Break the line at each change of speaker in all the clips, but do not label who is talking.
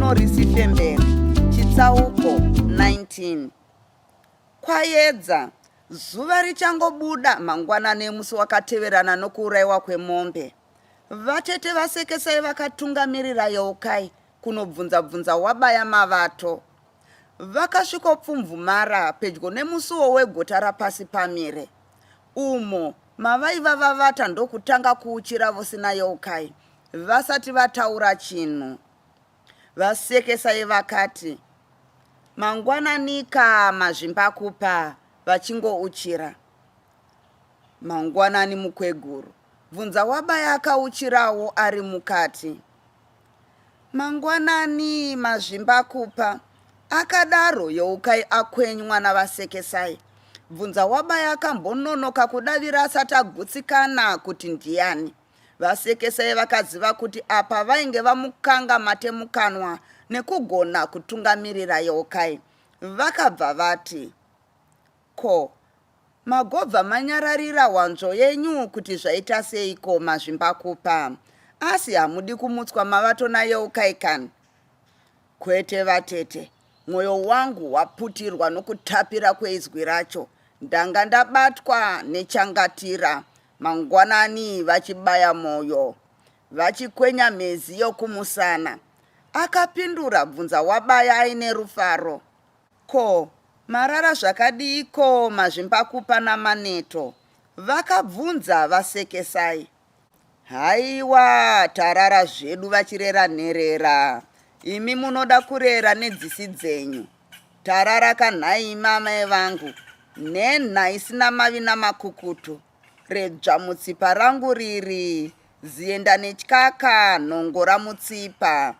Gono Risifembere, Chitsauko 19. Kwayedza, zuva richangobuda mangwanani emusi wakateverana nokuuraiwa kwemombe. Vatete vaSekesai vakatungamirira Yeukai kunobvunza bvunza wabaya mavato. Vakasvikopfumvumara pedyo nemusuwo wegota raPasipamire umo mavaiva vavata ndokutanga kuuchira vose naYeukai vasati vataura chinhu. VaSekesai vakati, Mangwananika mazvimbakupa vachingouchira. Mangwanani mukweguru, Bvunzawabaya akauchirawo ari mukati. Mangwanani mazvimbakupa, akadaro Yeukai akwenywa naVaSekesai. Bvunzawabaya akambononoka kudavira asati agutsikana kuti ndiani. VaSekesai vakaziva kuti apa vainge vamukanga mate mukanwa nekugona kutungamirira Yeukai. Vakabva vati, Ko, magobva manyararira hwanzvo yenyu kuti zvaita seiko mazvimbakupa? Asi hamudi kumutswa mavato naYeukai kani? Kwete vatete, mwoyo wangu waputirwa nokutapira kweizwi racho. Ndanga ndabatwa nechangatira mangwanani vachibaya mwoyo, vachikwenya mhezi yokumusana. Akapindura Bvunzawabaya aine rufaro. Ko, marara zvakadiiko Mazvimbakupa naManeto? Vakabvunza VaSekesai. Haiwa, tarara zvedu vachirera nherera. Imi munoda kurera nedzisi dzenyu. Tarara ka nhai imi amai vangu, nhenha isina mavi namakukutu. Redzva mutsipa rangu riri, zienda netyaka nhongo ramutsipa.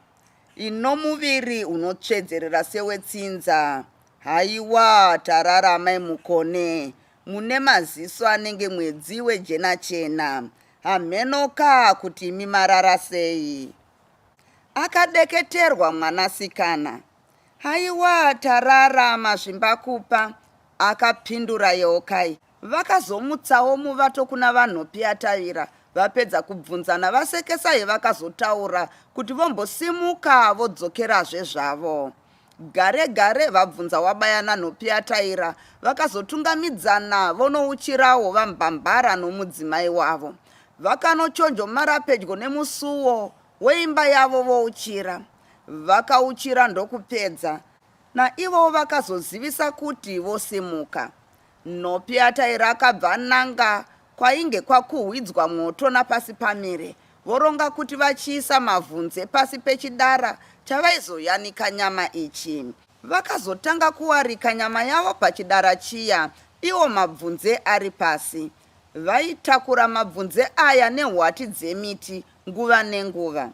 Ino muviri unotsvedzerera sewetsinza. Haiwa, tarara amai Mukone. Mune maziso anenge mwedzi wejena chena. Hamheno ka kuti imi marara sei. Akadeketerwa mwanasikana. Haiwa tarara mazvimbakupa, akapindura Yeukai. Vakazomutsawo muvato kuna VaNhopiyatavira vapedza kubvunzana VaSekesai vakazotaura kuti vombosimuka vodzokerazve zvavo. Gare gare vabvunza wabaya naNhopiyataira vakazotungamidzana vonouchirawo VaMbambara nomudzimai wavo. Vakanochonjomara pedyo nemusuwo weimba yavo vouchira. Vakauchira ndokupedza. Naivowo vakazozivisa kuti vosimuka. Nhopiyataira akabva ananga kwainge kwakuhwidzwa mwoto naPasipamire voronga kuti vachiisa mavhunze pasi pechidara chavaizoyanika nyama ichi. Vakazotanga kuwarika nyama yavo pachidara chiya iwo mabvunze ari pasi. Vaitakura mabvunze aya nehwati dzemiti nguva nenguva.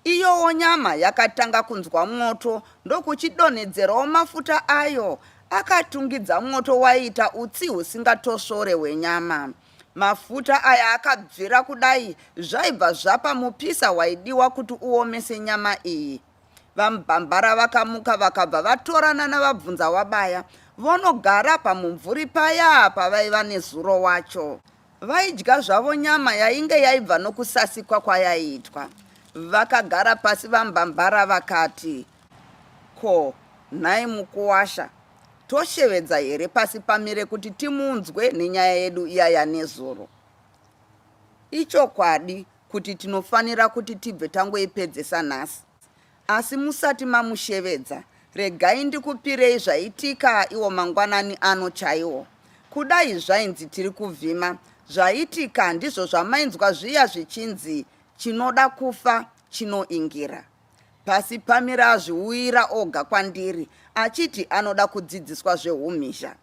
Iyowo nyama yakatanga kunzwa mwoto ndokuchidonhedzerawo mafuta ayo akatungidza mwoto waiita utsi husingatosvore hwenyama. Mafuta aya akabvira kudai zvaibva zvapa mupisa waidiwa kuti uomese nyama iyi. VaMubhambara vakamuka vakabva vatorana naVaBvunzawabaya vonogara pamumvuri paya pavaiva nezuro wacho. Vaidya zvavo nyama yainge yaibva nokusasikwa kwayaiitwa. Vakagara pasi VaMbambara vakati, Ko, nhai mukuwasha, toshevedza here pasi pamire kuti timunzwe nenyaya yedu iya yanezuro? Ichokwadi kuti tinofanira kuti tibve tangoipedzesa nhasi. Asi musati mamushevedza, regai ndikupirei zvaitika iwo mangwanani ano chaiwo. Kudai zvainzi tiri kuvhima, zvaitika ndizvo zvamainzwa zviya zvichinzi chinoda kufa chinoingira. Pasi pamira azviuyira oga kwandiri achiti anoda kudzidziswa zvehumhizha.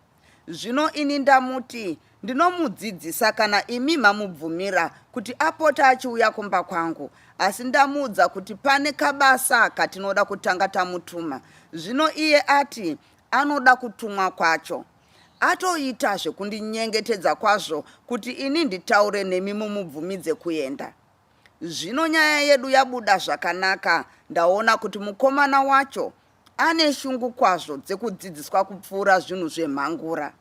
Zvino ini ndamuti ndinomudzidzisa kana imi mamubvumira kuti apote achiuya kumba kwangu. Asi ndamuudza kuti pane kabasa katinoda kutanga tamutuma. Zvino iye ati anoda kutumwa kwacho. Atoita zvekundinyengetedza kwazvo kuti ini nditaure nemi mumubvumidze kuenda. Zvino nyaya yedu yabuda zvakanaka ndaona kuti mukomana wacho Ane shungu kwazvo dzekudzidziswa kupfuura zvinhu zvemhangura.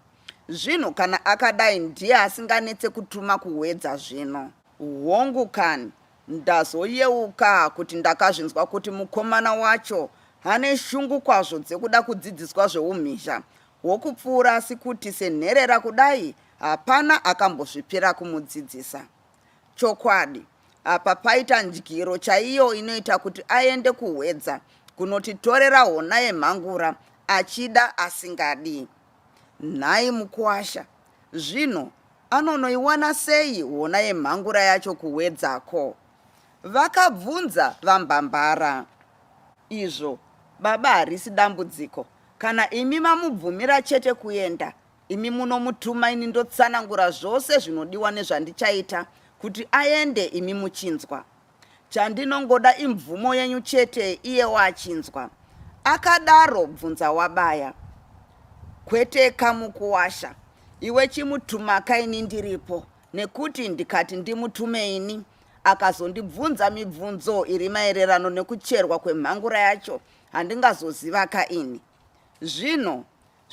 Zvinhu kana akadai ndiye asinganetse kutuma kuhwedza zvino. Hongu kani. Ndazoyeuka kuti ndakazvinzwa kuti mukomana wacho ane shungu kwazvo dzekuda kudzidziswa zveumhizha hwokupfuura asi kuti senherera kudai hapana akambozvipira kumudzidzisa. Chokwadi, apa paita ndyiro chaiyo inoita kuti aende kuHwedza kunotitorera hona yemhangura achida asingadi. Nhai mukuwasha, zvino anonoiwana sei hona yemhangura yacho kuHwedzako? Vakabvunza VaMbambara. Izvo baba harisi dambudziko kana imi mamubvumira chete kuenda Imi munomutuma ini ndotsanangura zvose zvinodiwa nezvandichaita kuti aende imi muchinzwa. Chandinongoda imvumo yenyu chete iyewo achinzwa. Akadaro Bvunzawabaya. Kweteka mukuwasha, iwe chimutumaka ini ndiripo nekuti ndikati ndimutume ini akazondibvunza mibvunzo iri maererano nekucherwa kwemhangura yacho handingazozivaka ini. Zvino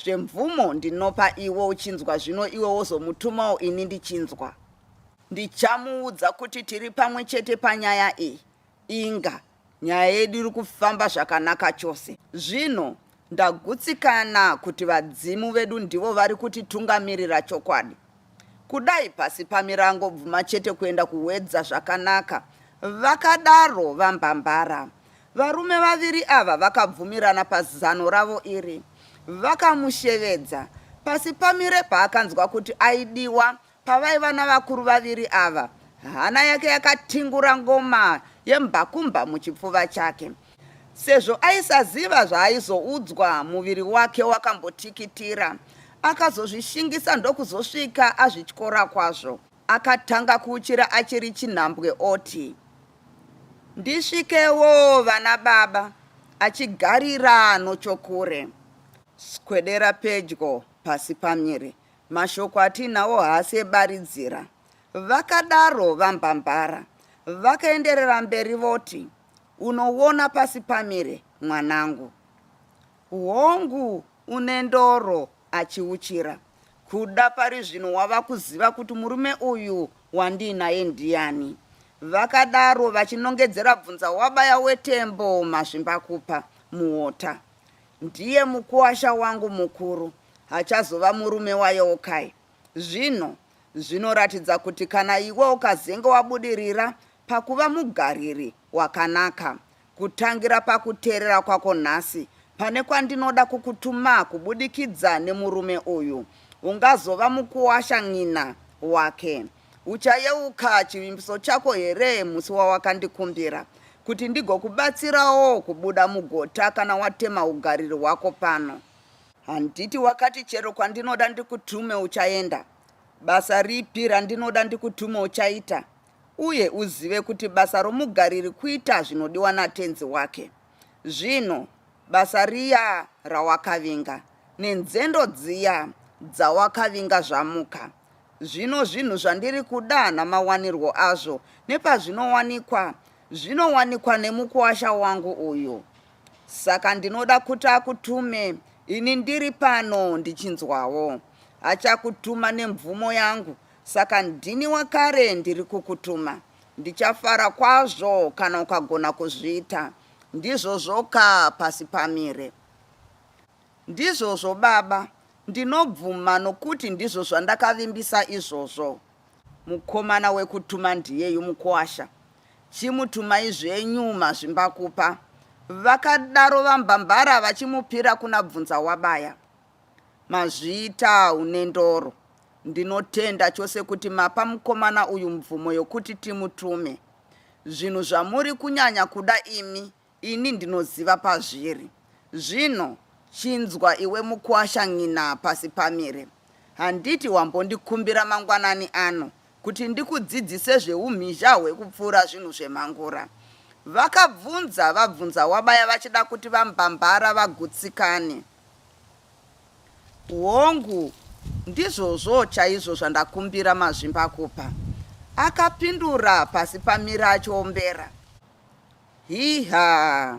Zvemvumo ndinopa iwe uchinzwa zvino iwe wozomutumawo ini ndichinzwa. Ndichamuudza kuti tiri pamwe chete panyaya iyi. Inga nyaya yedu iri kufamba zvakanaka chose. Zvino ndagutsikana kuti vadzimu vedu ndivo vari kutitungamirira chokwadi. Kudai pasi pamirango bvuma chete kuenda kuHwedza zvakanaka, vakadaro VaMbambara. Varume vaviri ava vakabvumirana pazano ravo iri. Vakamushevedza. Pasipamire paakanzwa kuti aidiwa pavaiva navakuru vaviri ava, hana yake yakatingura ngoma yembakumba muchipfuva chake. Sezvo aisaziva zvaaizoudzwa, muviri wake wakambotikitira. Akazozvishingisa ndokuzosvika azvityora kwazvo. Akatanga kuuchira achiri chinhambwe oti, Ndisvikewo vana baba, achigarira nochokure. Swedera pedyo pasi pamire, mashoko atiinawo haasi ebaridzira. Vakadaro VaMbambara. Vakaenderera mberi voti, Unoona pasi pamire mwanangu. Hongu une ndoro achiuchira. Kuda pari zvino wava kuziva kuti murume uyu wandiinaye ndiyani. Vakadaro vachinongedzera Bvunzawabaya wetembo Mazvimbakupa muwota. Ndiye mukuwasha wangu mukuru achazova murume waYeukai. Zvino zvinoratidza kuti kana iwe ukazenge wabudirira pakuva mugariri wakanaka, kutangira pakuteerera kwako nhasi, pane kwandinoda kukutuma kubudikidza nemurume uyu, ungazova mukuwasha n'ina wake. Uchayeuka chivimbiso chako here musi wawakandikumbira kuti ndigokubatsirawo kubuda mugota kana watema ugariri hwako pano? Handiti wakati chero kwandinoda ndikutume uchaenda? Basa ripi randinoda ndikutume uchaita? Uye uzive kuti basa romugariri kuita zvinodiwa natenzi wake. Zvino basa riya rawakavinga nenzendo dziya dzawakavinga zvamuka. Zvino zvinhu zvandiri kuda namawanirwo azvo nepazvinowanikwa zvinowanikwa nemukuwasha wangu uyu. Saka ndinoda kuti akutume ini ndiri pano ndichinzwawo. Achakutuma nemvumo yangu saka ndini wakare ndiri kukutuma. Ndichafara kwazvo kana ukagona kuzviita. Ndizvozvoka pasi pamire. Ndizvozvo baba, ndinobvuma nokuti ndizvo zvandakavimbisa izvozvo. Mukomana wekutuma ndiyeyu mukuwasha. Chimutumai zvenyu Mazvimbakupa, vakadaro VaMbambara vachimupira kuna Bvunzawabaya. Mazviita Unendoro. Ndinotenda chose kuti mapa mukomana uyu mvumo yokuti timutume. Zvinhu zvamuri kunyanya kuda imi Ini ndinoziva pazviri. Zvino, chinzwa iwe mukuwasha n'ina pasi pamire. Handiti wambondikumbira mangwanani ano kuti ndikudzidzise zveumhizha hwekupfuura zvinhu zvemhangura? Vakabvunza vabvunza wabaya vachida kuti VaMbambara vagutsikane. Hongu, ndizvozvo chaizvo zvandakumbira Mazvimbakupa, akapindura pasi pamire achiombera. Hiha!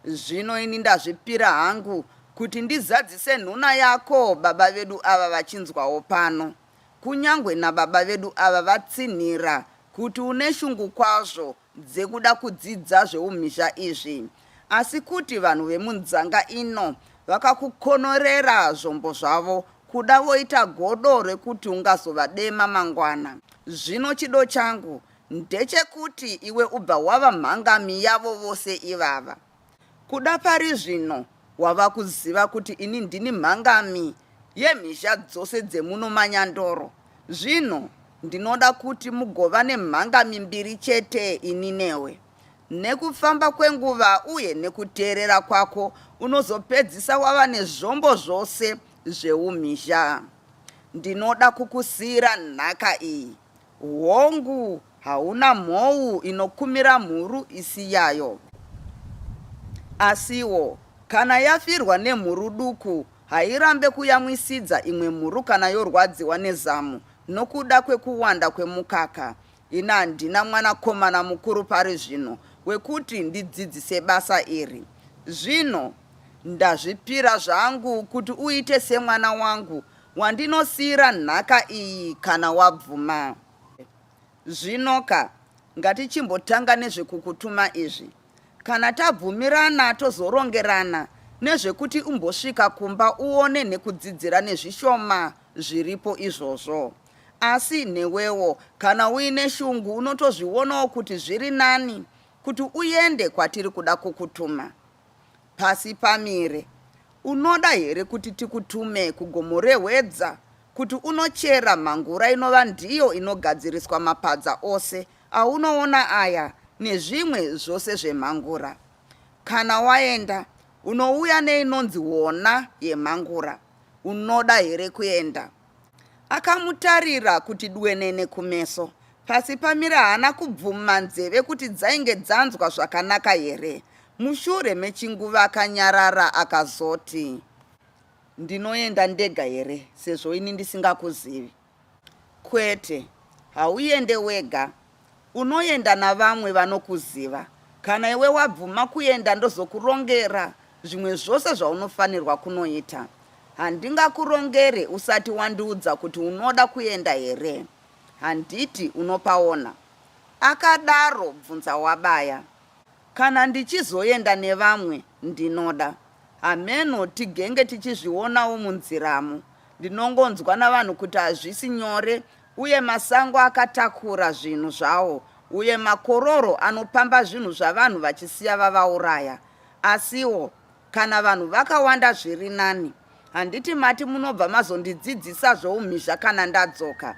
Zvino ini ndazvipira hangu kuti ndizadzise nhuna yako baba vedu ava vachinzwawo pano. Kunyangwe nababa vedu ava vatsinhira kuti une shungu kwazvo dzekuda kudzidza zveumhizha izvi. Asi kuti vanhu vemunzanga ino vakakukonorera zvombo zvavo kuda voita godo rekuti ungazovadema mangwana. Zvino chido changu ndechekuti iwe ubva wava mhangami yavo vose ivava. Kuda pari zvino wava kuziva kuti ini ndini mhangami yemhizha dzose dzemuno maNyandoro. Zvino ndinoda kuti mugova nemhangami mbiri chete ini newe. Nekufamba kwenguva uye nekuteerera kwako unozopedzisa wava nezvombo zvose zveumhizha. Ndinoda kukusiira nhaka iyi. Hongu, hauna mhou inokumira mhuru isi yayo. Asiwo, kana yafirwa nemhuru duku hairambe kuyamwisidza imwe mhuru kana yorwadziwa nezamu nokuda kwekuwanda kwemukaka. Ini handina mwanakomana mukuru pari zvino wekuti ndidzidzise basa iri. Zvino, ndazvipira zvangu kuti uite semwana wangu wandinosiira nhaka iyi kana wabvuma. Zvinoka, ngatichimbotanga nezvekukutuma izvi. Kana tabvumirana tozorongerana nezvekuti umbosvika kumba uone nekudzidzira nezvishoma zviripo izvozvo. Asi newewo kana uine shungu unotozvionawo kuti zviri nani kuti uende kwatiri kuda kukutuma. Pasi pamire. Unoda here kuti tikutume kugomo reHwedza kuti unochera mhangura inova ndiyo inogadziriswa mapadza ose aunoona aya nezvimwe zvose zvemhangura? Kana waenda, unouya neinonzi hona yemhangura. Unoda here kuenda? Akamutarira kuti dwenene kumeso. Pasipamire haana kubvuma nzeve kuti dzainge dzanzwa zvakanaka here. Mushure mechinguva akanyarara akazoti, Ndinoenda ndega here sezvo ini ndisingakuzivi? Kwete, hauende wega. Unoenda navamwe vanokuziva. Kana iwe wabvuma kuenda ndozokurongera zvimwe zvose zvaunofanirwa kunoita. Handingakurongere usati wandiudza kuti unoda kuenda here. Handiti unopaona? Akadaro Bvunzawabaya. Kana ndichizoenda nevamwe ndinoda. Hameno tigenge tichizvionawo munziramo. Ndinongonzwa navanhu kuti hazvisi nyore uye masango akatakura zvinhu zvawo uye makororo anopamba zvinhu zvavanhu vachisiya vavauraya. Asiwo kana vanhu vakawanda zviri nani. Handiti mati munobva mazondidzidzisa zvoumhizha kana ndadzoka?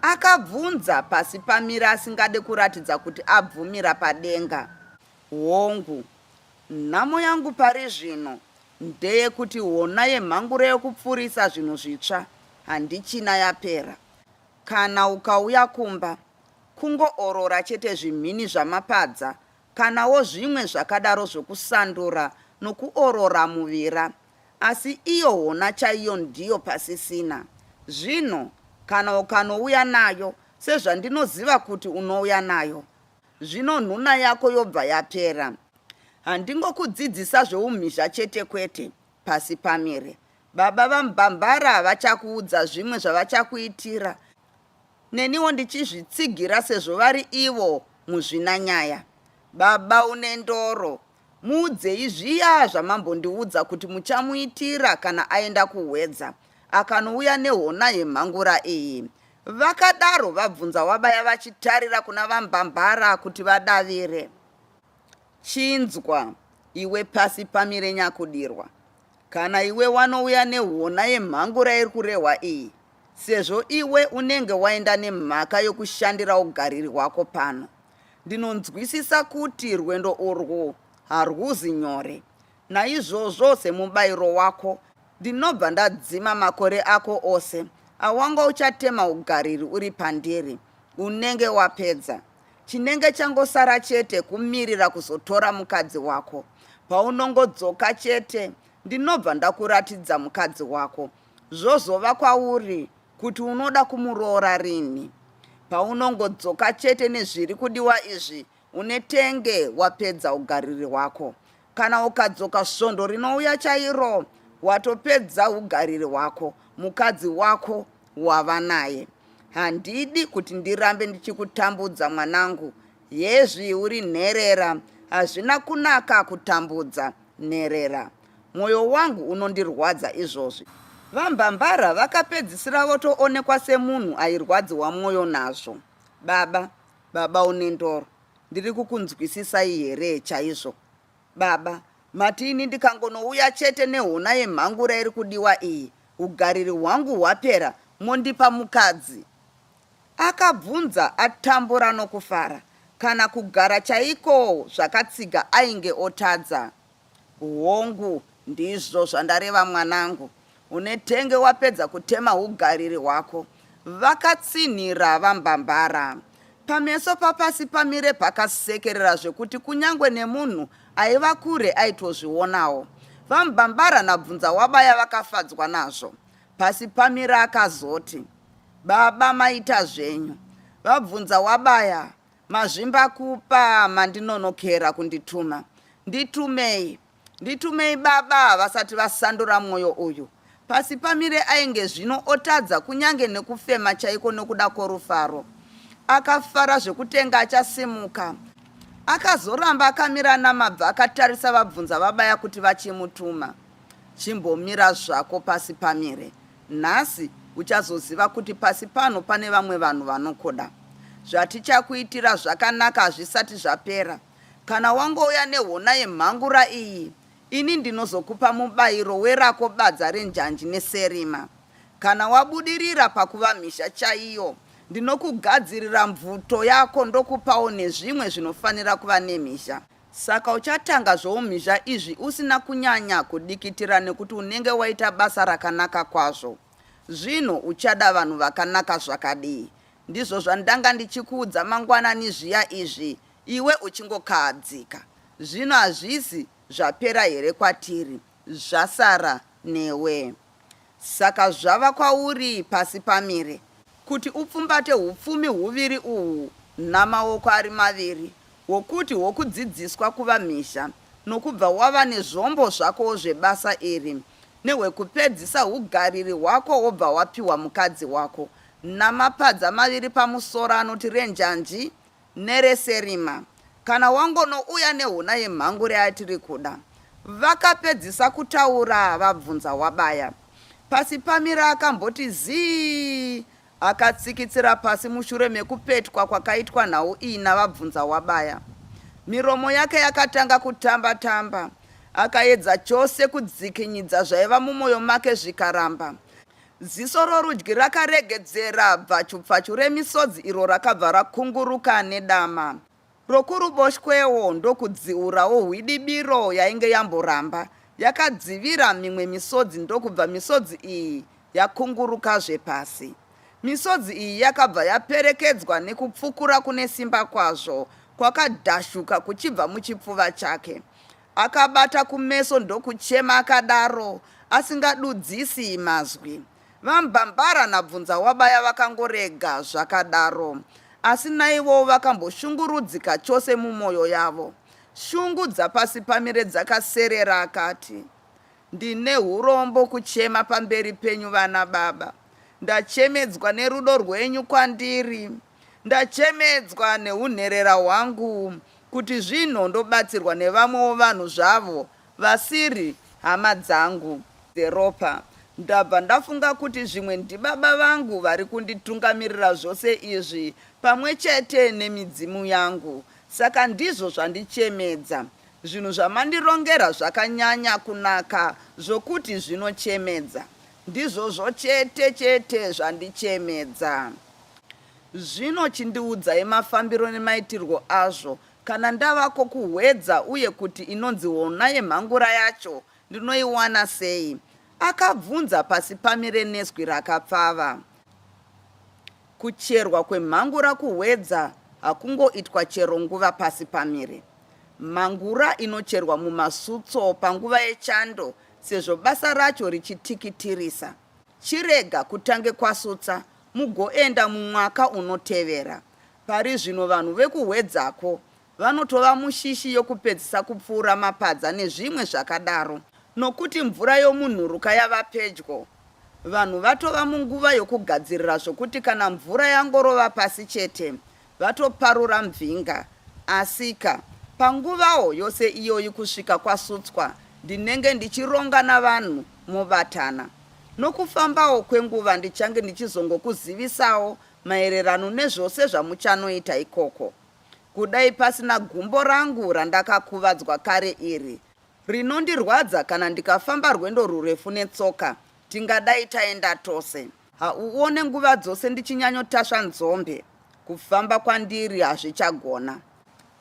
Akabvunza Pasipamire asingade kuratidza kuti abvumira padenga. Hongu. Nhamo yangu pari zvino ndeyekuti hona yemhangura yekupfurisa zvinhu zvitsva handichina yapera. Kana ukauya kumba, kungoorora chete zvimhini zvamapadza kanawo zvimwe zvakadaro zvokusandura nokuorora muvira. Asi iyo hona chaiyo ndiyo pasisina. Zvino, kana ukanouya nayo, sezvandinoziva kuti unouya nayo, zvino nhuna yako yobva yapera. Handingokudzidzisa zveumhizha chete kwete, pasi pamire. Baba vaMbambara vachakuudza zvimwe zvavachakuitira, neniwo ndichizvitsigira sezvo vari ivo muzvinanyaya. Baba une ndoro, Muudzei zviya zvamambondiudza kuti muchamuitira kana aenda kuHwedza akanouya nehona yemhangura iyi. Vakadaro VaBvunzawabaya vachitarira kuna VaMbambara kuti vadavire. Chinzwa iwe pasi pamire nyakudirwa. Kana iwe wanouya nehona yemhangura iri kurehwa iyi, sezvo iwe unenge waenda nemhaka yokushandira ugariri hwako pano, Ndinonzwisisa kuti rwendo urwu harwuzi nyore. Naizvozvo semubairo wako, ndinobva ndadzima makore ako ose awanga uchatema ugariri uri pandiri. Unenge wapedza. Chinenge changosara chete kumirira kuzotora mukadzi wako. Paunongodzoka chete, ndinobva ndakuratidza mukadzi wako. Zvozova kwauri kuti unoda kumuroora rinhi. Paunongodzoka chete nezviri kudiwa izvi unetenge wapedza ugariri hwako. Kana ukadzoka svondo rinouya chairo watopedza ugariri hwako, mukadzi wako wava naye. Handidi kuti ndirambe ndichikutambudza mwanangu. Hezvi uri nherera, hazvina kunaka kutambudza nherera. Mwoyo wangu unondirwadza izvozvi. VaMbambara vakapedzisira votoonekwa semunhu airwadziwa mwoyo nazvo. Baba, baba Unendoro, ndiri kukunzwisisai here chaizvo? Baba, mati ini ndikangonouya chete nehona yemhangura iri kudiwa iyi, hugariri hwangu hwapera mondipa mukadzi? Akabvunza atambura nokufara. Kana kugara chaiko zvakatsiga ainge otadza. Hongu, ndizvo zvandareva mwanangu. Unetenge wapedza kutema hugariri hwako. Vakatsinhira VaMbambara. Pameso paPasipamire pakasekerera zvekuti kunyangwe nemunhu aiva kure aitozvionawo. VaMbambara naBvunzawabaya vakafadzwa nazvo. Pasipamire akazoti, Baba maita zvenyu. VaBvunzawabaya, Mazvimbakupa mandinonokera kundituma. Nditumei. Nditumei baba vasati vasandura mwoyo uyu. Pasipamire ainge zvino otadza kunyange nekufema chaiko nokuda kworufaro. Akafara zvekutenga achasimuka. Akazoramba akamira namabvi akatarisa VaBvunzavabaya kuti vachimutuma. Chimbomira zvako Pasipamire. Nhasi uchazoziva kuti pasi pano pane vamwe vanhu vanokuda. Zvatichakuitira zvakanaka hazvisati zvapera. Kana wangouya nehona yemhangura iyi, ini ndinozokupa mubayiro werako badza renjanji neserima. Kana wabudirira pakuva mhizha chaiyo, ndinokugadzirira mvuto yako ndokupawo nezvimwe zvinofanira kuva nemhizha. Saka uchatanga zvoumhizha izvi usina kunyanya kudikitira nekuti unenge waita basa rakanaka kwazvo. Zvino uchada vanhu vakanaka zvakadii? Ndizvo zvandanga ndichikuudza mangwanani zviya izvi iwe uchingokahadzika. Zvino hazvisi zvapera here kwatiri? Zvasara newe. Saka zvava kwauri pasi pamire kuti upfumbate hupfumi huviri uhu namaoko ari maviri, hwokuti hwokudzidziswa kuva mhizha nokubva wava nezvombo zvakowo zvebasa iri, nehwekupedzisa hugariri hwako wobva wapiwa mukadzi wako namapadza maviri pamusoro anoti renjanji nereserima kana wangonouya nehuna yemhangure yatiri kuda. Vakapedzisa kutaura vabvunza wabaya. Pasipamira akamboti zii akatsikitsira pasi mushure mekupetwa kwakaitwa nhau iyi navabvunza wabaya. Miromo yake yakatanga kutamba tamba. Akaedza chose kudzikinyidza zvaiva mumoyo make zvikaramba. Ziso rorudyi rakaregedzera bvachupfachu remisodzi iro rakabva rakunguruka nedama. Rokuruboshwewo ndokudziurawo hwidibiro yainge yamboramba yakadzivira mimwe misodzi ndokubva misodzi iyi yakungurukazve pasi. Misodzi iyi yakabva yaperekedzwa nekupfukura kune simba kwazvo kwakadhashuka kuchibva muchipfuva chake. Akabata kumeso ndokuchema akadaro asingadudzisi mazwi. VaMbambara naBvunzawabaya vakangorega zvakadaro asi naivowo vakamboshungurudzika chose mumwoyo yavo. Shungu dzaPasipamire dzakaserera akati, Ndine hurombo kuchema pamberi penyu vana baba. Ndachemedzwa nerudo rwenyu kwandiri. Ndachemedzwa nehunherera hwangu kuti zvino ndobatsirwa nevamwewo vanhu zvavo vasiri hama dzangu dzeropa. Ndabva ndafunga kuti zvimwe ndibaba vangu vari kunditungamirira zvose izvi pamwe chete nemidzimu yangu. Saka ndizvo zvandichemedza. Zvinhu zvamandirongera zvakanyanya kunaka zvokuti zvinochemedza. Ndizvozvo chete chete zvandichemedza. Zvino chindiudzai mafambiro nemaitirwo azvo kana ndavako kuHwedza uye kuti inonzi hona yemhangura yacho ndinoiwana sei? Akabvunza Pasipamire nezwi rakapfava. Kucherwa kwemhangura kuHwedza hakungoitwa chero nguva Pasipamire. Mhangura inocherwa mumasutso panguva yechando sezvo basa racho richitikitirisa. Chirega kutange kwasutsa mugoenda mumwaka unotevera. Pari zvino vanhu vekuHwedzako vanotova mushishi yokupedzisa kupfuura mapadza nezvimwe zvakadaro nokuti mvura yomunhuruka yava pedyo. Vanhu vatova munguva yokugadzirira zvokuti kana mvura yangorova pasi chete vatoparura mvinga. Asika, panguvawo yose iyoyi kusvika kwasutswa, ndinenge ndichironga navanhu mobatana. Nokufambawo kwenguva ndichange ndichizongokuzivisawo maererano nezvose zvamuchanoita ikoko. Kudai pasina gumbo rangu randakakuvadzwa kare iri, rinondirwadza kana ndikafamba rwendo rwurefu netsoka, tingadai taenda tose. Hauone nguva dzose ndichinyanyotasva nzombe, kufamba kwandiri hazvichagona.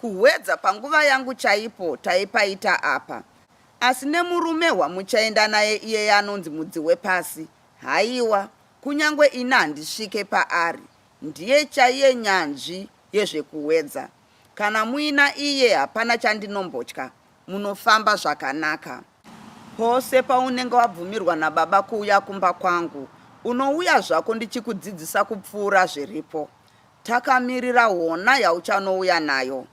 Kuhwedza panguva yangu chaipo taipaita apa. Asi nemurume wamuchaenda naye iyeye anonzi Mudziwepasi, haiwa, kunyange ini handisvike paari. Ndiye chaiye nyanzvi yezvekuhwedza. Kana muina iye hapana chandinombotya, munofamba zvakanaka. Pose paunenge wabvumirwa nababa kuuya kumba kwangu, unouya zvako ndichikudzidzisa kupfuura zviripo. Takamirira hona yauchanouya nayo.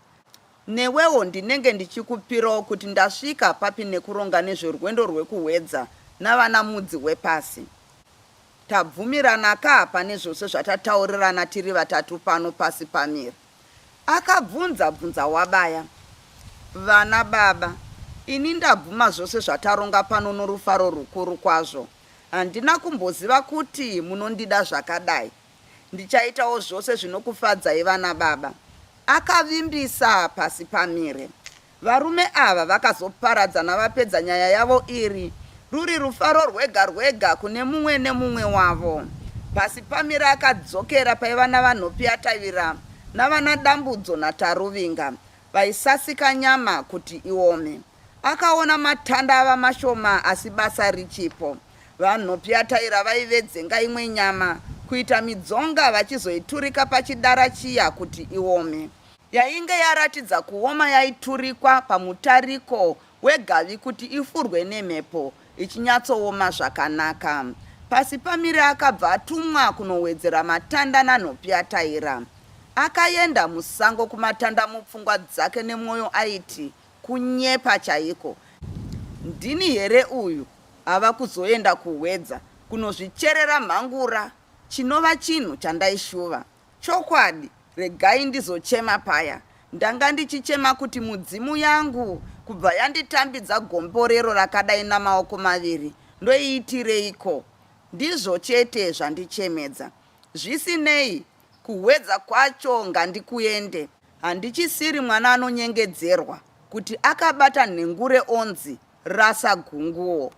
Newewo ndinenge ndichikupirawo kuti ndasvika papi nekuronga nezverwendo rwekuHwedza navana mudzi wepasi. Tabvumirana ka pane zvose zvatataurirana tiri vatatu pano pasi pamire? Akabvunza Bvunzawabaya. Vana baba, ini ndabvuma zvose zvataronga pano norufaro rukuru kwazvo. Handina kumboziva kuti munondida zvakadai. Ndichaitawo zvose zvinokufadzai vana baba, akavimbisa Pasipamire. Varume ava vakazoparadzana vapedza nyaya yavo iri ruri rufaro rwega rwega kune mumwe nemumwe wavo. Pasipamire akadzokera paiva naVaNhopiyatavira navana Dambudzo naTaruvinga vaisasika nyama kuti iome. Akaona matanda ava mashoma asi basa richipo. VaNhopiyataira vaivedzenga imwe nyama kuita midzonga vachizoiturika pachidara chiya kuti iome. Yainge yaratidza kuoma yaiturikwa pamutariko wegavi kuti ifurwe nemhepo ichinyatsooma zvakanaka. Pasipamire akabva atumwa kunowedzera matanda naNhopiyataira. Akaenda musango kumatanda mupfungwa dzake nemwoyo aiti Kunyepa chaiko. Ndini here uyu ava kuzoenda kuHwedza kunozvicherera mhangura chinova chinhu chandaishuva. Chokwadi regai ndizochema paya. Ndanga ndichichema kuti mudzimu yangu kubva yanditambidza gomborero rakadai namaoko maviri ndoiitireiko? Ndizvo chete zvandichemedza. Zvisinei, kuHwedza kwacho ngandikuende. Handichisiri mwana anonyengedzerwa kuti akabata nhengure onzi rasa gunguo.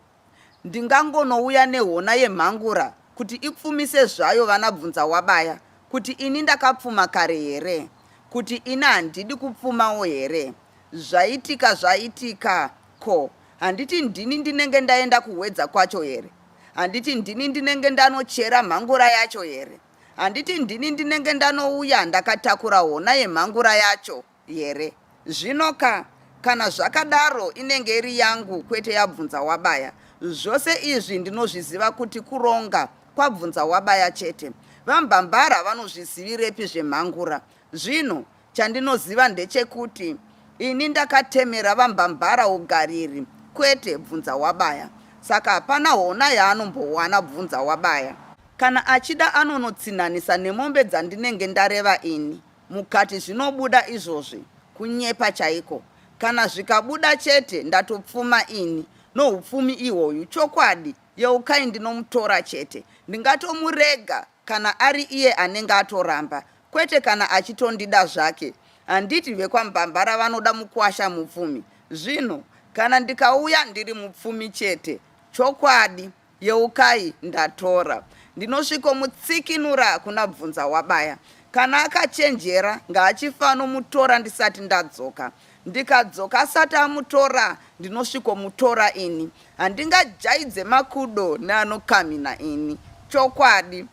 Ndingangonouya nehona yemhangura kuti ipfumise zvayo vana Bvunzawabaya kuti ini ndakapfuma kare here? Kuti ini handidi kupfumawo here? Zvaitika zvaitika ko handiti ndini ndinenge ndaenda kuHwedza kwacho here? Handiti ndini ndinenge ndanochera mhangura yacho here? Handiti ndini ndinenge ndanouya ndakatakura hona yemhangura yacho here? Zvino ka, kana zvakadaro inenge iri yangu kwete yaBvunzawabaya. Zvose izvi ndinozviziva kuti kuronga kwaBvunzawabaya chete. VaMbambara vanozvizivirepi zvemhangura? Zvino Chandinoziva ndechekuti ini ndakatemera VaMbambara ugariri kwete Bvunzawabaya saka hapana hona yaanombowana Bvunzawabaya. Kana achida anonotsinhanisa nemombe dzandinenge ndareva ini. Mukati zvinobuda izvozvi? Kunyepa chaiko. Kana zvikabuda chete ndatopfuma ini noupfumi ihwoyu chokwadi Yeukai ndinomutora chete. Ndingatomurega kana ari iye anenge atoramba kwete kana achitondida zvake. Handiti vekwaMbambara vanoda mukwasha mupfumi? Zvino kana ndikauya ndiri mupfumi chete chokwadi Yeukai ndatora. Ndinosvikomutsikinura kuna Bvunzawabaya. Kana akachenjera ngaachifanomutora ndisati ndadzoka. Ndikadzoka asati amutora ndinosvikomutora ini. Handingajaidze makudo neanokamhina ini. Chokwadi.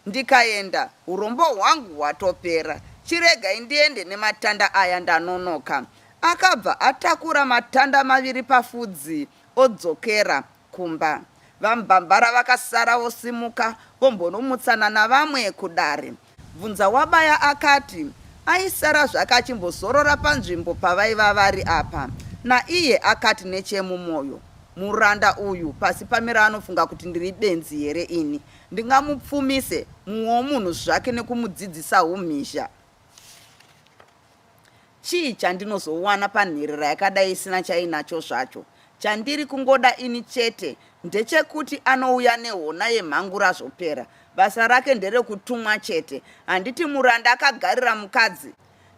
Ndikaenda, urombo hwangu hwatopera. Chiregai ndiende nematanda aya ndanonoka. Akabva atakura matanda maviri pafudzi odzokera kumba. VaMbambara vakasara vosimuka vombonomutsana navamwe kudare. Bvunzawabaya akati aisara zvake achimbozorora panzvimbo pavaiva vari apa. Naiye akati nechemumoyo, Muranda uyu pasi pamira anofunga kuti ndiri benzi here ini? Ndingamupfumise mumwewo munhu zvake nekumudzidzisa humhizha? Chii chandinozowana panherera yakadai isina chainacho zvacho? Chandiri kungoda ini chete ndechekuti anouya nehona yemhangura zvopera. Basa rake nderekutumwa chete. Handiti muranda akagarira mukadzi?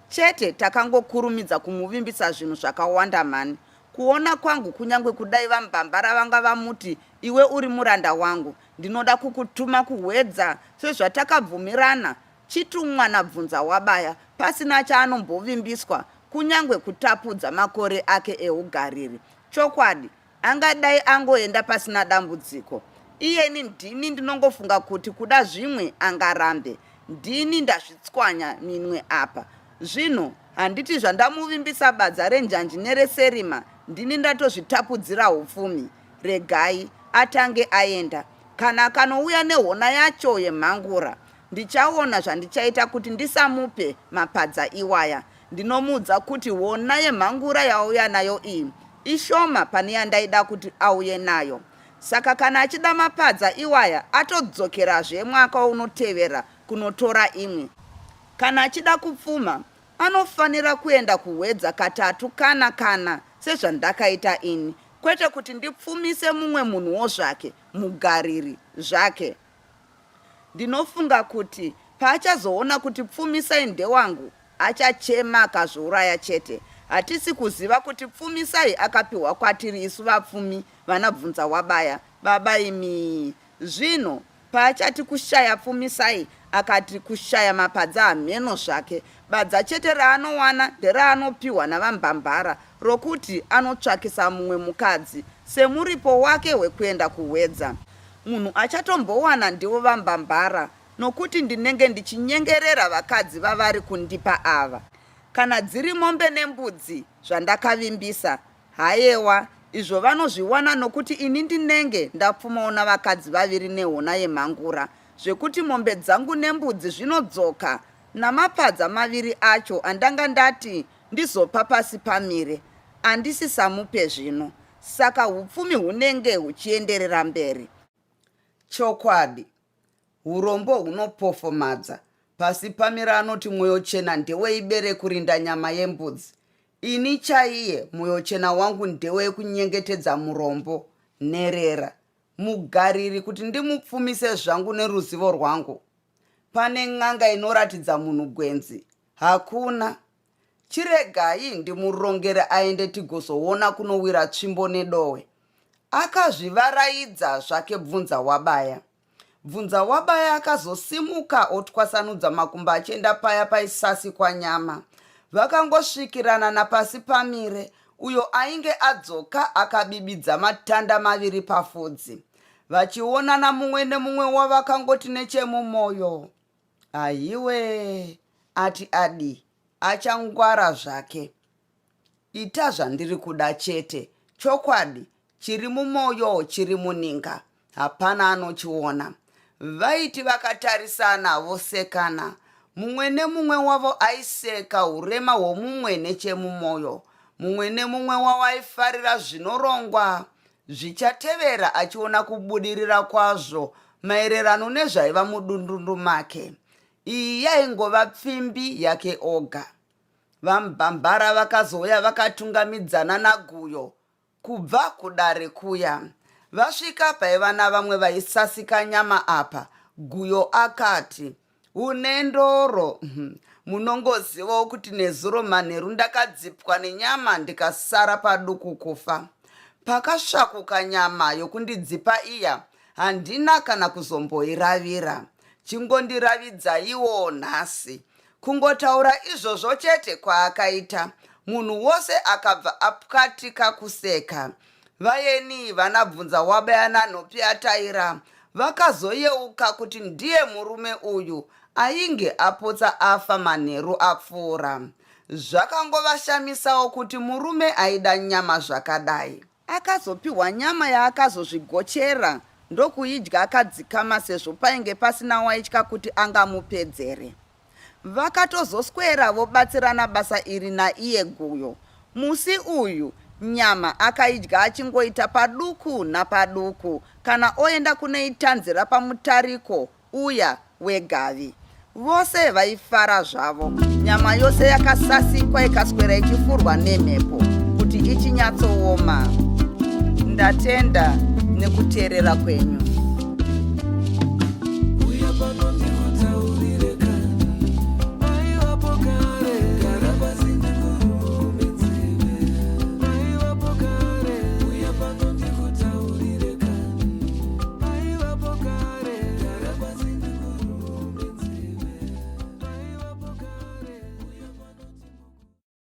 Chete takangokurumidza kumuvimbisa zvinhu zvakawanda mhani. Kuona kwangu kunyange kudai VaMbambara vanga vamuti iwe uri muranda wangu, ndinoda kukutuma kuHwedza sezvatakabvumirana, chitumwa naBvunzawabaya pasina chaanombovimbiswa kunyange kutapudza makore ake ehugariri. Chokwadi, angadai angoenda pasina dambudziko. Iyeni ndini ndinongofunga kuti kuda zvimwe angarambe. Ndini ndazvitswanya minwe apa. Zvino handiti zvandamuvimbisa badza renjanji nereserima ndini ndatozvitapudzira hupfumi. Regai atange aenda. Kana akanouya nehona yacho yemhangura ndichaona zvandichaita kuti ndisamupe mapadza iwaya. Ndinomuudza kuti hona yemhangura yauya nayo iyi ishoma pane yandaida kuti auye nayo. Saka kana achida mapadza iwaya atodzokerazve mwaka unotevera kunotora imwe. Kana achida kupfuma anofanira kuenda kuHwedza katatu kana kana sezvandakaita ini kwete kuti ndipfumise mumwe munhuwo zvake, mugariri zvake. Ndinofunga kuti paachazoona kuti Pfumisai ndewangu achachema akazviuraya chete. Hatisi kuziva kuti Pfumisai akapihwa kwatiri isu vapfumi vana Bvunzawabaya baba imii. Zvino paachati kushaya Pfumisai akati kushaya mapadza hameno zvake. Badza chete raanowana nderaanopihwa naVaMbambara rokuti anotsvakisa mumwe mukadzi semuripo wake wekuenda kuHwedza. Munhu achatombowana ndivo VaMbambara nokuti ndinenge ndichinyengerera vakadzi vavari kundipa ava. Kana dziri mombe nembudzi zvandakavimbisa, hayewa, izvo vanozviwana nokuti ini ndinenge ndapfumawo navakadzi vaviri nehona yemhangura. Zvekuti mombe dzangu nembudzi zvinodzoka namapadza maviri acho andanga ndati ndizopa pasi pamire, andisisamupe zvino. Saka hupfumi hunenge huchienderera mberi. Chokwadi, hurombo hunopofomadza. Pasi pamira anoti mwoyochena ndeweibere kurinda nyama yembudzi. Ini chaiye mwoyochena wangu ndewekunyengetedza murombo, nherera, mugariri kuti ndimupfumise zvangu neruzivo rwangu. Pane n'anga inoratidza munhu gwenzi? Hakuna. Chiregai ndimurongere aende tigozoona kunowira tsvimbo nedohwe. Akazvivaraidza zvake Bvunzawabaya. Bvunzawabaya akazosimuka otwasanudza makumbo achienda paya paisasikwa nyama. Vakangosvikirana napasi pamire uyo ainge adzoka akabibidza matanda maviri pafudzi. Vachionana mumwe nemumwe wavo akangoti nechemumoyo, Ahiwe, ati adii, achangwara zvake. Ita zvandiri kuda chete. Chokwadi, chiri mumoyo chiri muninga, hapana anochiona. Vaiti vakatarisana vosekana. Mumwe nemumwe wavo aiseka hurema hwomumwe nechemumoyo. Mumwe nemumwe wavo aifarira zvinorongwa zvichatevera achiona kubudirira kwazvo maererano nezvaiva mudundundu make. Iyi yaingova pfimbi yake oga. VaMbambara vakazouya vakatungamidzana naGuyo kubva kudare kuya. Vasvika paiva navamwe vaisasika nyama apa, Guyo akati, Une ndoro. Munongozivawo kuti nezuro manheru ndakadzipwa nenyama ndikasara paduku kufa. Pakasvakuka nyama yokundidzipa iya handina kana kuzomboiravira. Chingondiravidzaiwo nhasi. Kungotaura izvozvo chete kwaakaita, munhu wose akabva apwatika kuseka. Vayeni vana Bvunzawabaya naNhopiyataira vakazoyeuka kuti ndiye murume uyu ainge apotsa afa manheru apfuura. Zvakangovashamisawo kuti murume aida nyama zvakadai. Akazopihwa nyama yaakazozvigochera ndokuidya akadzikama sezvo painge pasina waitya kuti angamupedzere. Vakatozoswera vobatsirana basa iri naiye Guyo. Musi uyu nyama akaidya achingoita paduku napaduku kana oenda kunoitanzira pamutariko uya wegavi. Vose vaifara zvavo. Nyama yose yakasasikwa ikaswera ichifurwa nemhepo kuti ichinyatsooma. Ndatenda nekuteerera kwenyu.